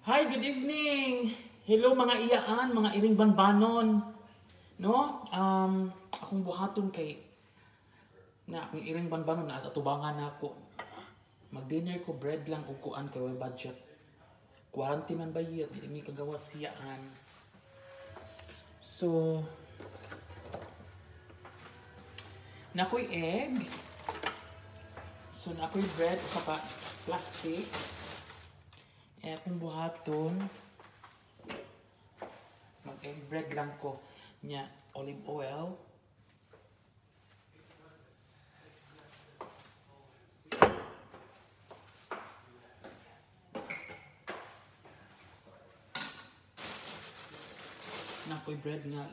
Hi, good evening. Hello mga iyaan, mga iring banbanon. No? Akong buhaton kay na akong iring banbanon na sa tubangan nako. Mag-dinner ko bread lang ug kuan kay way budget. Quarantine man ba yun? Dili mi kagawas siyaan. So, nakoy egg. So, nakoy bread usa ka plastic. Eh, akong buhaton, mag-egg bread lang ko niya, olive oil. Nakoy bread nga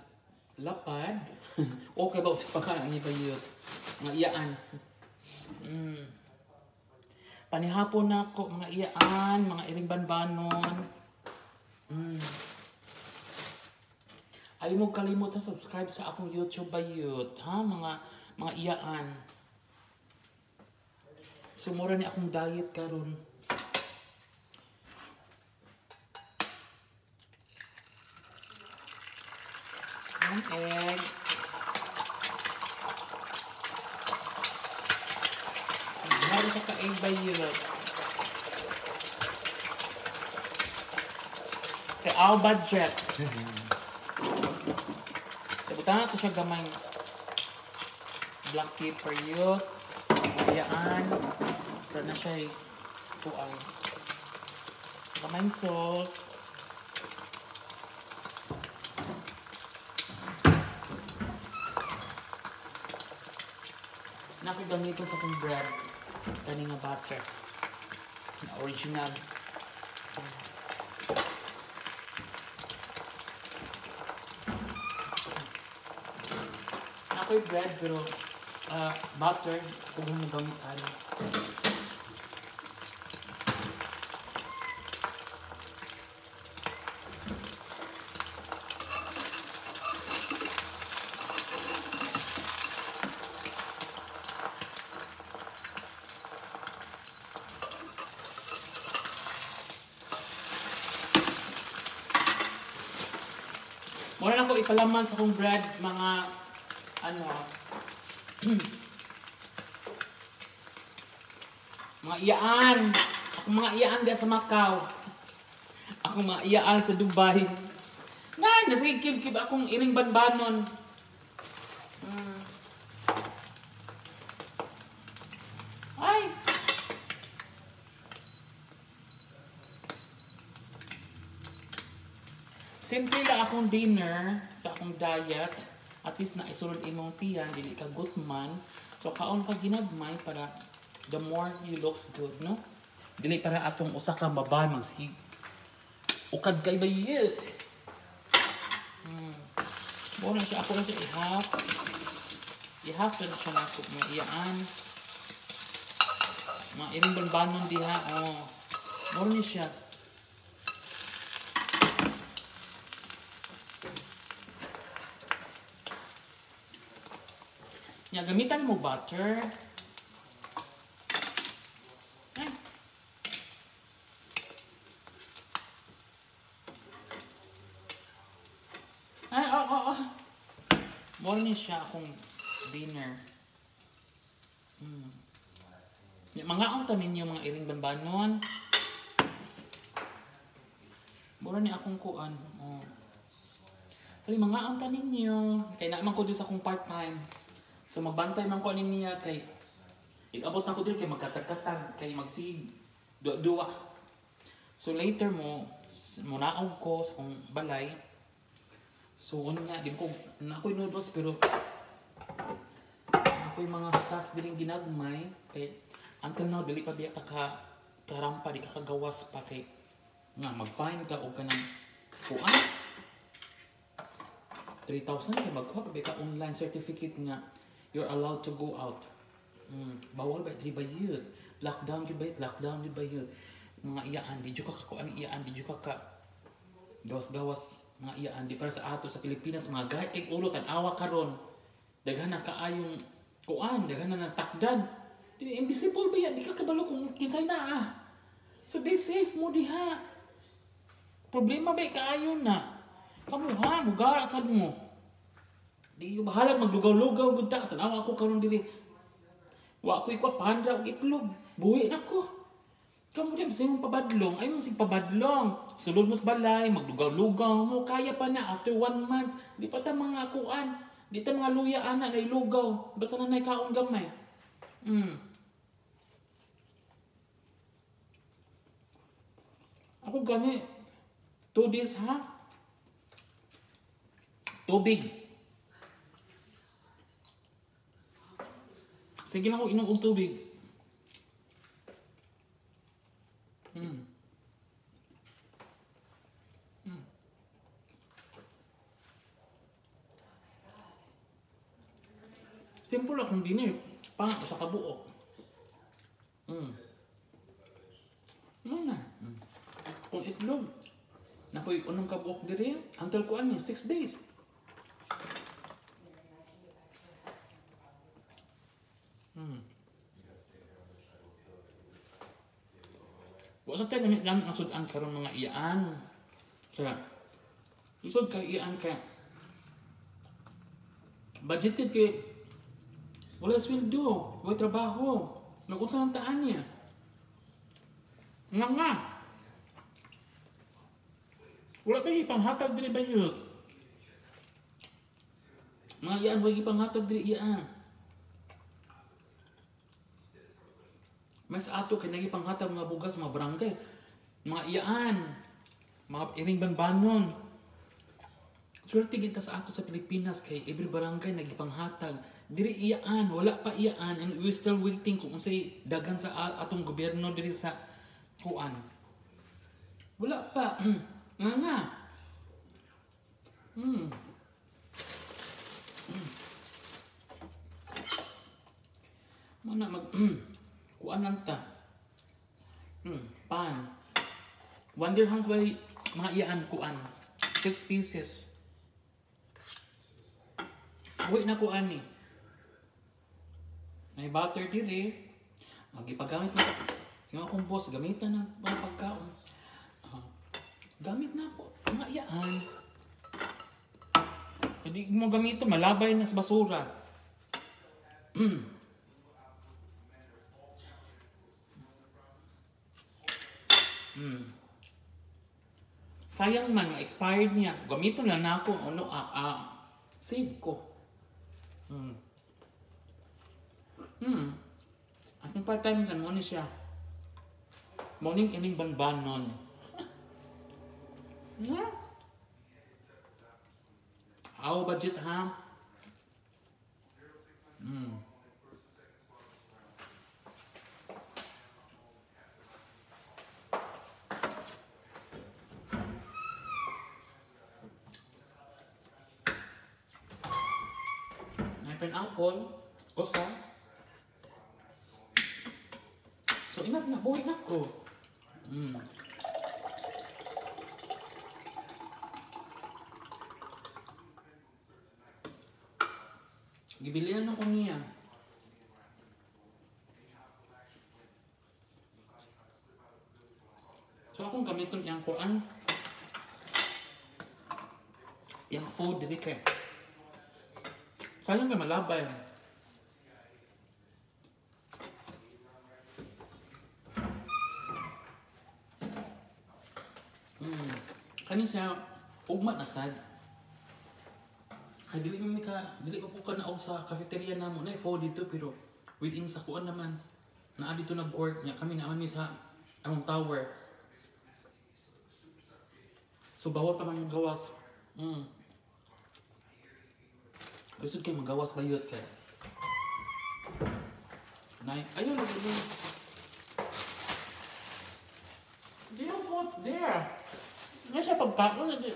lapad. Okay ba sa pagkain ang iba yun? Mga iyaan. Panihapon na ako, mga iyaan, mga iring banbanon. Ayaw mo kalimot ha, subscribe sa akong YouTube bayot, ha, mga iyaan. Sumura ni akong diet karon. One egg. Meron ka ka-egg bayot. Kay our budget. So, butangan ko siya gamay black pepper yun. Ayaan. Pero na siya tuang. Gamay salt. Nakagamitin sa akong bread. Kani nga butter. Na original. Ako'y bread pero butter kung gamitan. Mura na ko ipalaman sa akong bread, mga ano, mga iyaan. Akong mga iyaan diya sa Macau. Akong mga iyaan sa Dubai. Nay, nasa kib-kib akong iring banbanon. Ay! Simple lang akong dinner sa akong diet. At least na isulod imong tiyan, dili ka gutman. So kaon ka ginagmay para the more you looks good, no? Dili para atong usa ka babae magsige ukad kay bayit. Mo na siya, ako na siya i-half. I-half na siya na ako, mga iyaan. Mga iring banbanon diha, oh. Mo ni siya. Nya, gamitan mo butter. Ay. Ay, oh, oh, oh. More ni siya akong dinner. Nya, mga ang tanin yung mga iring banbanon. Mura ni akong kuan. Oh. Kali mga ang tanin niyo. Kaya naman ko dito sa akong part-time. So magbantay man ko ani niya kay ikabot na ko diri kay magkatag-katag kay magsig duwa-duwa. So later mo munaog ko sa akong balay. So unya di ko na ako'y noodles pero ako'y mga stocks diring ginagmay kay until now dili pa biya ka karampa di ka kagawas pa kay nga mag-fine ka og kanang kuan 3,000 kay magkuha pa ka online certificate nga you're allowed to go out. Bawal ba di ba yun? Lockdown di ba yun? Lockdown di ba yun? Mga iyaan, di ka kakuan iyaan, di ka ka gawas-gawas mga iyaan. Di para sa ato sa Pilipinas, mga gahit ig ulo, tan-awa karon. Daghan na kaayong kuan, daghan na natakdan. Di, invisible ba yan? Di ka kabalo kung kinsay na ah. So be safe mo diha. Problema ba kaayo na. Kamo ha, mugara sad mo. Di bahalag maglugaw-lugaw gud ta. Tan-awa ako karon diri. Wa ko ikuha pandra og itlog. Buhi na ko. Kamo di sa imong pabadlong, ay mong sig pabadlong. Sulod mo sa balay, maglugaw-lugaw mo, kaya pa na after 1 month. Di pa ta mga kuan, di ta mga luya ana na ilugaw. Basta na nay kaon gamay. Ako gani 2 days ha. Tubig. Sige na ako inom og tubig. Simple akong dinner. Pa sa kabuok. Ano na? Kung itlog. Nakoy unong kabuok diri until kuan ni 6 days. Wa sa tayo gamit lang ang sudan karon mga iyaan. Kaya, lisod kay iyaan kay budgeted kay wala sweldo, wala trabaho. Mag-unsa lang taan niya. Nga nga. Wala pa ipanghatag diri ba niyo? Mga iyaan, wala ipanghatag diri iyaan. Mas ato kay nagipanghatag mga bugas, mga barangay, mga iyaan, mga iring banbanon. Swerte kita sa ato sa Pilipinas kay every barangay nagipanghatag. Diri iyaan, wala pa iyaan, and we still waiting kung unsay dagan sa atong gobyerno diri sa kuan. Wala pa. Nga nga. Mana mag kuan lang ta. Pan. 1 dirham ba mga iyaan kuan. 6 pieces. Uwi na kuan ni. May butter diri. Magipagamit na yung akong boss, gamitan ng mga pagkaon. Gamit na po mga iyaan. Hindi mo gamitin, malabay na sa basura. Sayang man, ma-expired niya. Gamitin lang na ako. Ano, save ko. Atong part-time kan mo ni siya. Morning ining banbanon. How budget ha? May pineapple, usa. So ingat na buhay na ko. Gibilihan ako niya. So akong gamiton iyang kuan. Iyang food diri kay. Sayang kay malabay. Kani siya ugma na sad. Kay dili man ka, dili pa po ka naog sa cafeteria namo na food dito pero within sa kuan naman. Naa dito nag-work niya kami naman mi sa among tower. So bawal pa man gawas. Lisod kay magawas bayot kay. Nay, ayun lagi. Do you put there? Nga siya pagkaon lagi.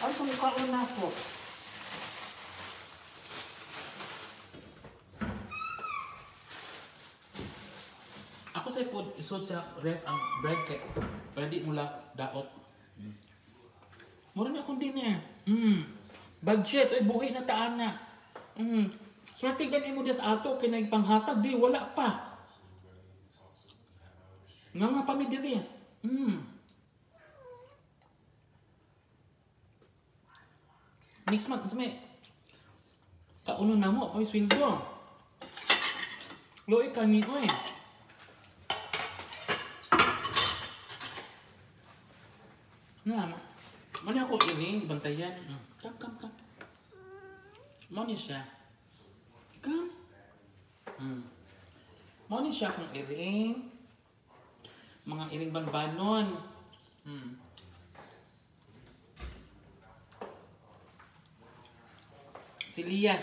Ay, pagkaon na ako. Ako sa food isod sa ref ang bread kay ready mula daot. Mura na akong dinner. Budget ay buhi na taan na. Swerte gani mo des ato kay nagpanghatag di wala pa. Nga nga pa mi diri. Next month, may kauno na mo, may sweldo. Luoy kami, oy. Na, mani ako ini, bantayan. Come, come, come. Mani siya. Come. Mani siya akong iring. Mga iring banbanon. Si Lia.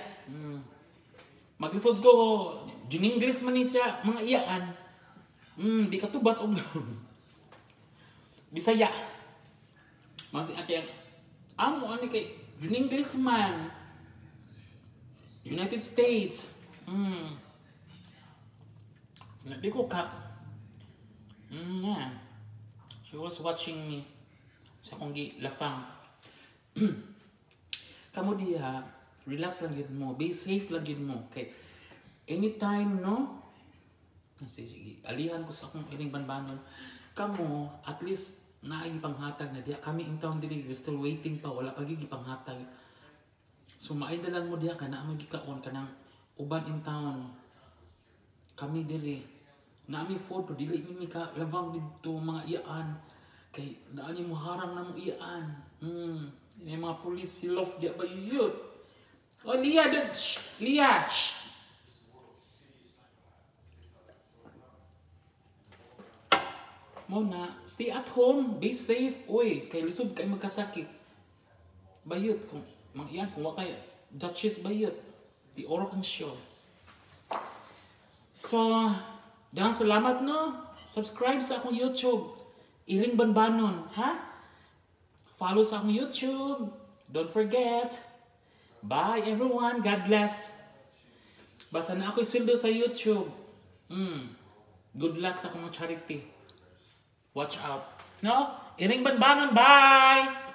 Maglisod ko, Juningles man ni siya, mga iyaan. Di ka tubas og Bisaya. Mas ate ang amo ani kay Juningles man. United States. Di ko ka. Yeah. She was watching me sa akong gilafang. Kamo diha, relax lang yun mo. Be safe lang yun mo. Okay. Anytime, no? Sige, sige. Alihan ko sa akong ining banbanon. Kamo, at least, naay panghatag na diha. Kami in town dili, we're still waiting pa. Wala pa gigi panghatag. So, maay na lang mo diha ka na ang gikaon ka ng uban in town. Kami dili. Naami food, pero dili mi ka lavang dito mga iyaan. Kay naan mo harang na mo iyaan. May mga pulis silof diha ba yun? Oh, Lia, dun. Shh! Lia! Shh! Mona, stay at home. Be safe. Uy, kay lisod kay magkasakit. Bayot. Kung, mga iyan, kung wakay, Duchess bayot. Di oro kang show. So, dahil salamat no. Subscribe sa akong YouTube. Iring Banbanon. Ha? Follow sa akong YouTube. Don't forget. Bye everyone. God bless. Basta na ako'y sweldo sa YouTube. Good luck sa akong charity. Watch out. No? Iring Banbanon. Bye!